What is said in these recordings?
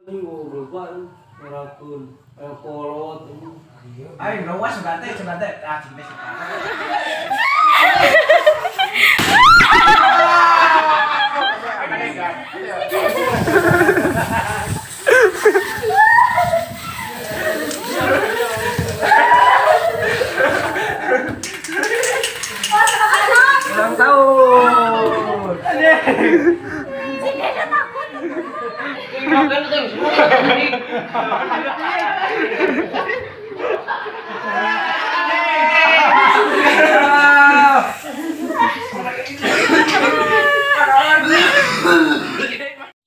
Goblok ngerakeun aya kolot. Ayo luas coba teh ah cinta sih. Ulang tahun. Si Dede takut.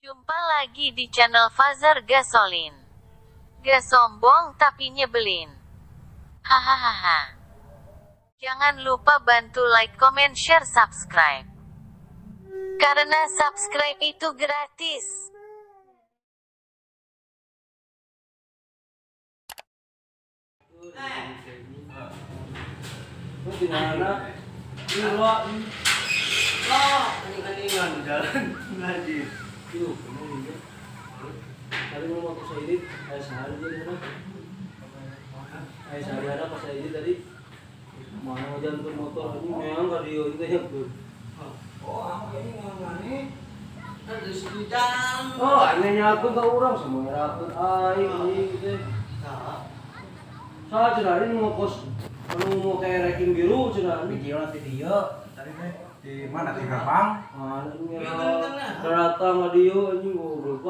Jumpa lagi di channel Fazar Gasolin. Gak sombong tapi nyebelin. Hahaha. Jangan lupa bantu like, comment, share, subscribe. Karena subscribe itu gratis. Aning-aningan jalan lagi. Tadi mau waktu saya edit, saya sehari jadi mana? Saya sehari ada pas saya edit tadi. Mana jalan ke motor ini memang gak dia itu ya tuh. Oh, aku ini ngomongnya terus di jalan. Oh, anehnya aku gak orang semua rakun aing gitu. Saya cenah ini mau kos, kalau mau kayak ranking biru cenah video lah video. Tadi teh di mana di Gerbang? Mana ini rata nggak dia ini goblok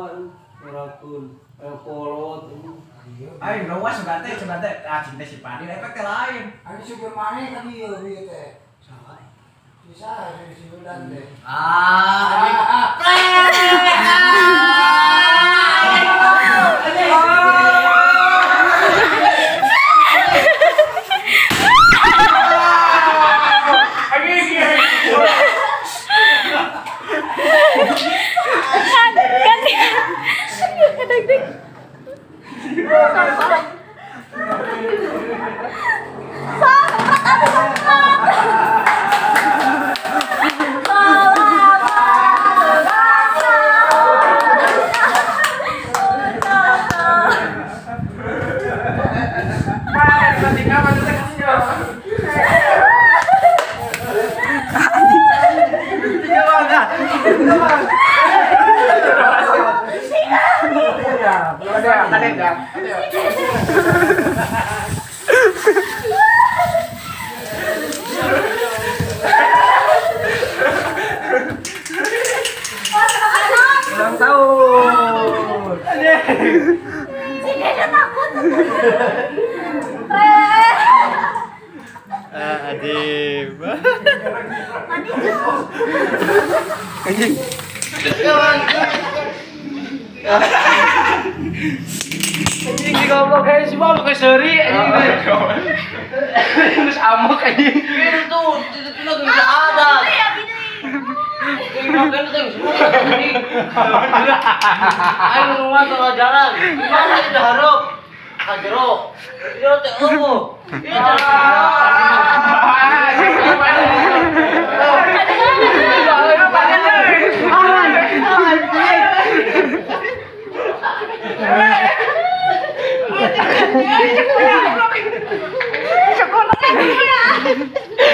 ngerakeun aya kolot ini. Ayo luas coba teh ah cinta si Padi efek teh lain. Ayo supir mana kan dia ieu teh. Bisa di Sumedang teh. Ah. Ulang tahun. Si Dede takut. Adib. Anjing. Anjing di goblok kayak si bapak kayak seri anjing. Terus amok anjing. Itu itu enggak ada. Ayo rumah tengah jalan. Gimana kita harap? Kajero. Jero teh eueuh. Ieu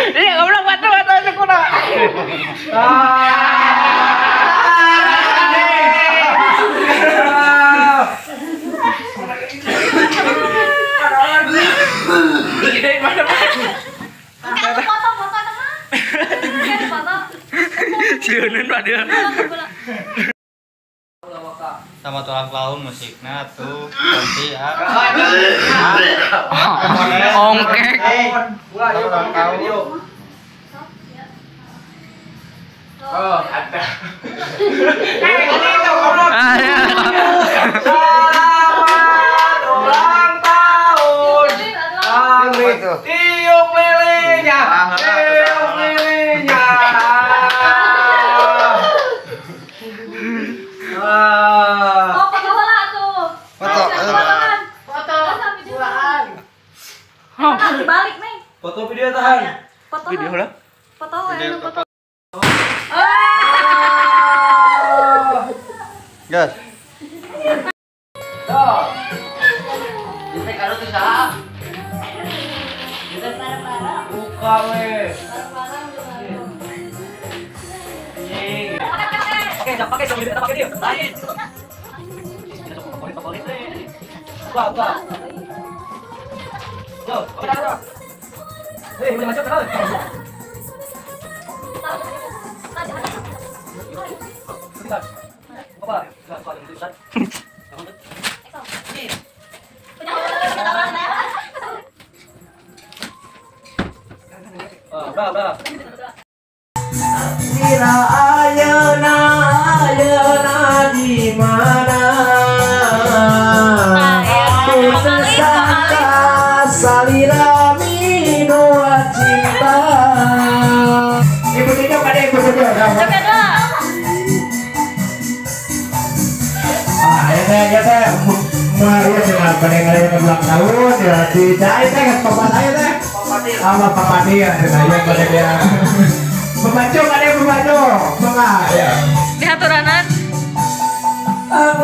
Iya, goblok batu-batu sekolah. Foto-foto teman. Foto. Sieuneun Pak dia. Sama tulang tahun musiknya tuh nanti ya. Ongkek. Ulang tahun. Oh, ada. Selamat ulang tahun. Tiup lilinnya, tiup lilinnya. Oh, foto lah tuh. Foto. Foto. Foto. Balik nih. Foto video tahan. Foto. Video lah. Foto, foto. Gas. Buka we. Oke, jangan pakai, jangan pakai dia. Lain. Buka, buka. Yo, oke dah. Hei, udah masuk kan? Lira ayeuna ayeuna di mana? Ku tersangka salira minua cinta. Ibu Tito ada ibu Tito. Ah, ya teh, Maria cenah pada ngarayakeun ulang tahun ya di cai teh geus papat aya teh. Sama Papa dia cenah ya pada dia. Pembaco ada yang pembaco, mangga ya. Dihaturanan.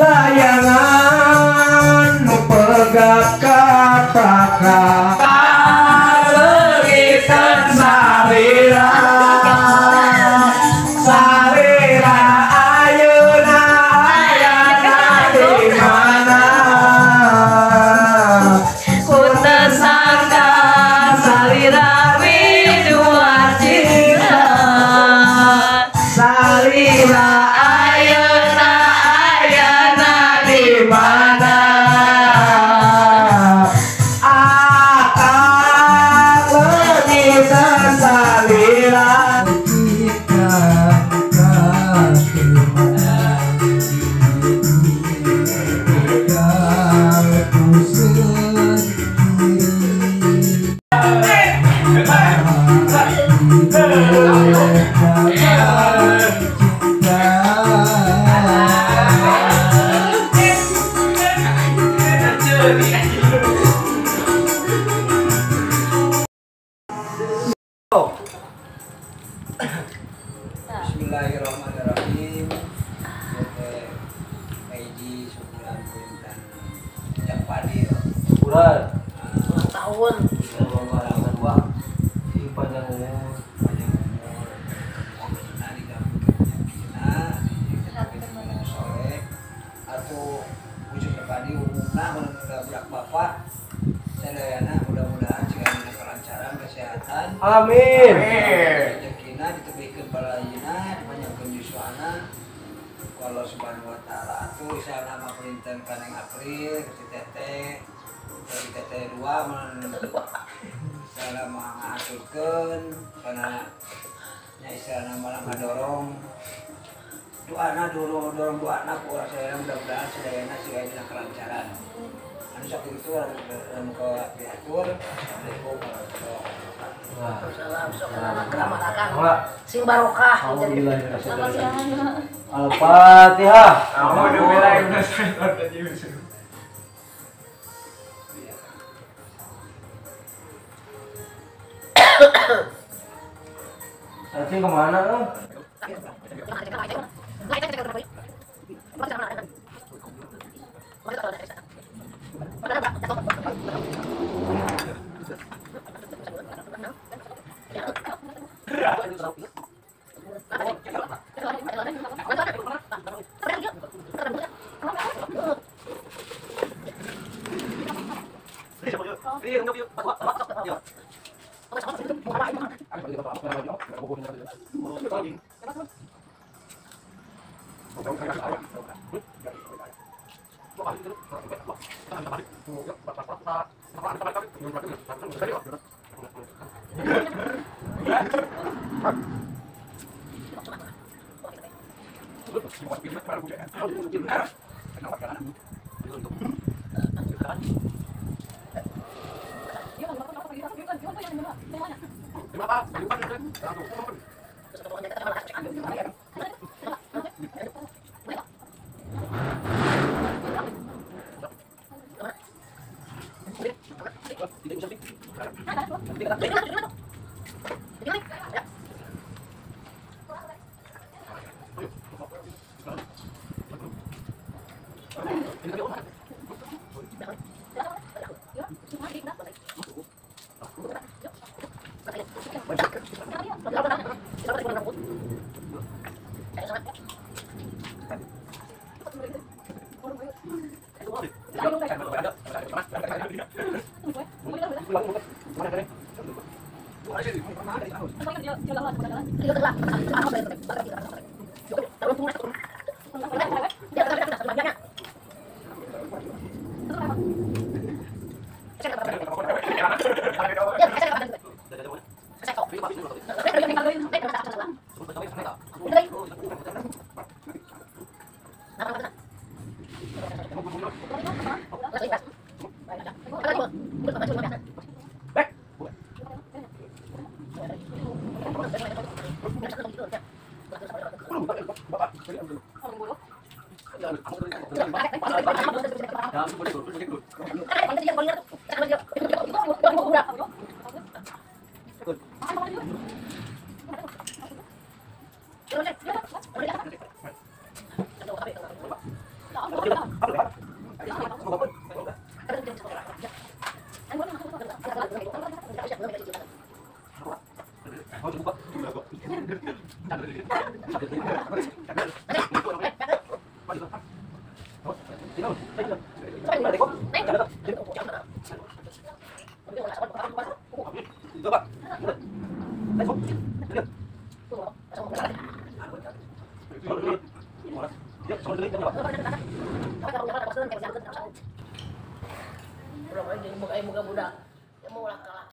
Layangan nu pegat kataka. Leungitan salira. Salira ayeuna ayana di mana? Ku tersangka salira widua cinta. Salira ayeuna ayana di mana? Akang leungitan salira. Bismillahirrahmanirrahim. Meiji syukuran punten jam padi. Syukuran ulang tahun. Dua. Sing panjang umur, panjang umur. Nah, digabungkeun penyakitna, digabungkeun soleh atau khususnya padi umumna mun budak bapak sadayana mudah-mudahan jika dina kelancaran kesehatan. Amin. Rezekina ditebihkeun balayina, dipanjangkeun yuswana. Kalau subhanahu wa ta'ala atuh isana mah perinten ka Neng April, ka si Teteh, ka si Teteh dua mun isana mah ngahaturkeun kana nya isana mah ngadorong doana dorong doana ku urang sadayana mudah-mudahan sadayana siga dina kelancaran. Anu sakitu anu ka diatur. Assalamualaikum warahmatullahi wabarakatuh. Salam sok keramatakan. Sing barokah. Al-Fatihah. Cacing kemana lo? Thank you. Budak, mau kalah.